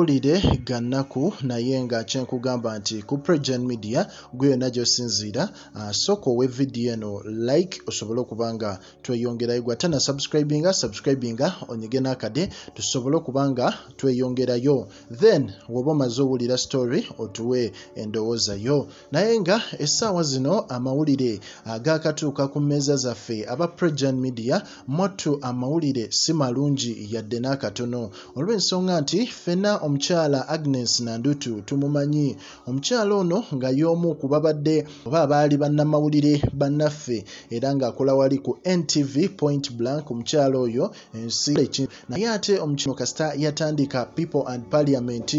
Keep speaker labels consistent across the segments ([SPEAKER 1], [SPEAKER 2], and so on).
[SPEAKER 1] Mawulire ga nnaku naye nga kye nkugamba nti ku Pregen Media gwe yonna gy'osinziira sooka owe vidiyo eno like osobole okuba nga tweyongerayo gwe ate na subscribinga subscribinga onyige n'akade tusobole okuba nga tweyongerayo then woba omaze owulira story otuwe endowooza yo naye nga essaawa zino amawulire agaakatuuka ku mmeeza zaffe aba Pregen Media mwattu amawulire si malungi yadde n'akatono olw'ensonga nti ffenna omukyala Agnes Nandutu tumumanyi. Omukyala ono nga y'omu ku babadde oba abaali bannamawulire bannaffe era ng'akola wali ku NTV Point Blank. Omukyala oyo ensi naye ate omukyala kasita yatandika People and Parliament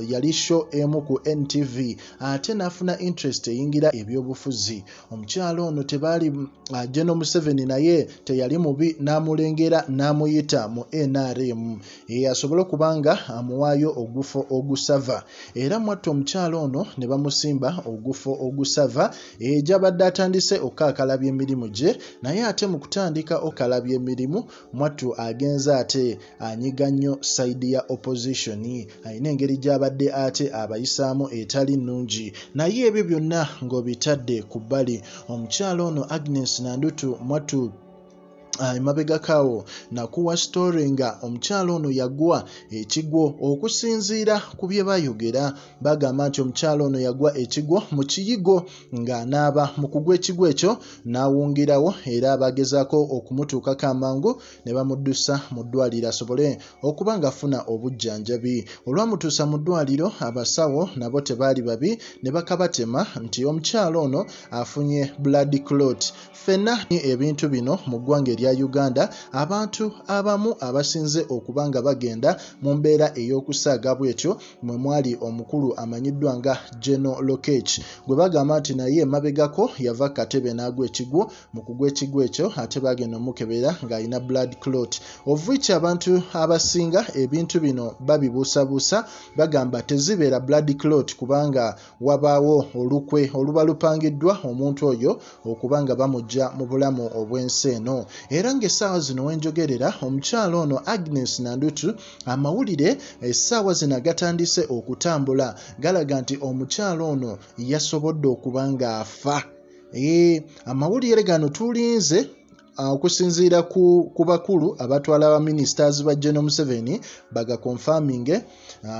[SPEAKER 1] yali show emu ku NTV ate n'afuna interest eyingira ebyobufuzi. Omukyala ono tebaali General Museveni naye teyali mubi n'amulengera n'amuyita mu NRM asobole okuba nga amuwaayo ogufo ogusava era mwattu omukyala ono ne bamusimba ogufo ogusava gy'abadde atandise okukaakalabya emirimu gye naye ate mu kutandika okukalabya emirimu mwattu agenze ate anyiga nnyo sayidi ya opposition alina engeri gy'abadde ate abayisaamu etali nnungi naye ebyo byonna ng'obitadde ku bbali omukyala ono Agnes Nandutu mwattu emabegako awo nakuwa story nga omukyala ono yagwa ekigwo okusinziira ku bye bayogera bagamba nti omukyala ono yagwa ekigwo mu kiyigo ng'anaaba mu kugwa ekigwo ekyo n'awungirawo era bagezaako okumutuukako amangu ne bamuddusa mu ddwaliro asobole okuba ng'afuna obujjanjabi. Olwamutuusa mu ddwaliro abasawo nabo tebaali babi ne bakabatema nti omukyala ono afunye blood clot. Ffenna ebintu bino mu ggwanga erya Uganda abantu abamu abasinze okuba nga bagenda mu mbeera ey'okusaaga bw'etyo mwe mwali omukulu amanyiddwa nga General Lokech gwe bagamba nti naye emabegako yava ku katebe n'agwa ekigwo mu kugwa ekigwo ekyo ate baagenda omukebera ng'alina blood clot of which abantu abasinga ebintu bino babibuusabuusa bagamba tezibeera blood clot kubanga wabaawo olukwe oluba lupangiddwa omuntu oyo okuba nga bamuggya mu bulamu obw'ensi eno era ng'essaawa zino wenjogerera omukyala ono Agnes Nandutu amawulire essaawa zino agatandise okutambula galaga nti omukyala ono yasobodde okuba ng'afa. Amawulire gano tulinze okusinziira ku bakulu abatwala ba ministers ba General Museveni bagakonfaminge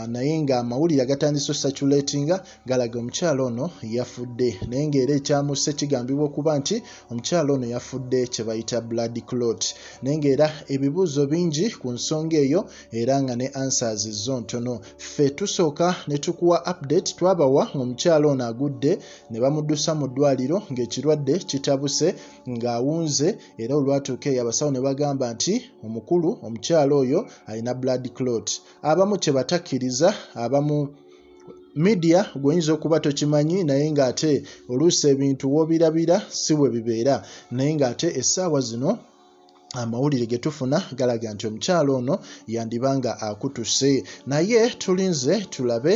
[SPEAKER 1] naye ng'amawulire agatandise ocirculatinga galaga omukyala ono yafudde naye ng'era ekyamusse kigambibwa okuba nti omukyala ono yafudde kye bayita blood clot naye ng'era ebibuuzo bingi ku nsonga eyo era nga ne answers zo ntono. Ffe tusooka ne tukuwa update twabawa ng'omukyala ono agudde ne bamuddusa mu ddwaliro ng'ekirwadde kitabuse ng'awunze era olwatuuka eyo abasawo ne bagamba nti omukulu omukyala oyo alina blood clot. Abamu kye batakkiriza abamu media gw'oyinza okuba tokimanyi naye ng'ate oluusi ebintu w'obirabira si bwe bibeera naye ng'ate essaawa zino amawulire ge tufuna galaga nti omukyala ono yandiba nga akutuse naye tulinze tulabe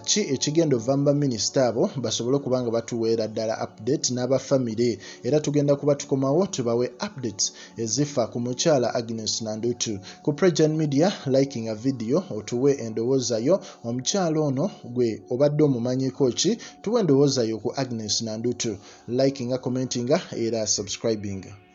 [SPEAKER 1] ki ekigenda ova mu baminisita abo basobole okuba nga batuweera ddala update n'abafamire era tugenda kuba tukomawo tubawe updates ezifa ku mukyala Agnes Nandutu. Ku Pregen Media likinga video otuwe endowooza yo omukyala ono gwe obadde omumanyiko ki tuwe endowooza yo ku Agnes Nandutu likinga commentinga era subscribinga.